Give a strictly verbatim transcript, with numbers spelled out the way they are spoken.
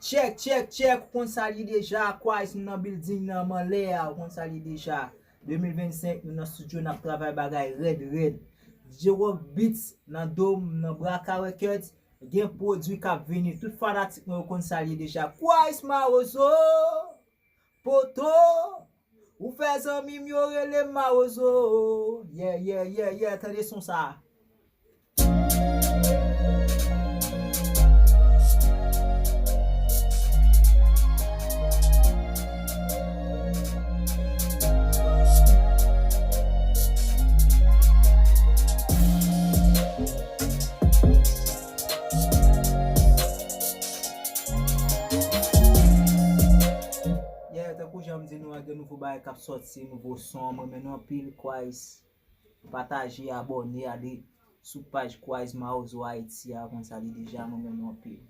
Tchèk, tchèk, tchèk, ou konn sa l ye deja, Quays, m nan building nan, m anlè a, ou konn sa l ye deja. De mil vennsenk, nou nan studio, n ap travay bagay rèd, rèd. D J Rock Beats nan do m, nan Braka Records, gen pwodui k ap vini. Tout fanatik mwen yo konn sa l ye deja. Quays Mawozo, poto, ou fè zanmi m yo rele m Mawozo. Yeah, yeah, yeah, yeah, tande son sa. Yeah, tankou jan m di nou an, gen nouvo bagay k ap sòti, nouvo son, m renmen nou anpil, Quays. Pataje, abòne, ale sou paj Quays Mawozo Haiti a, konn sa l ye deja, m renmen nou anpil.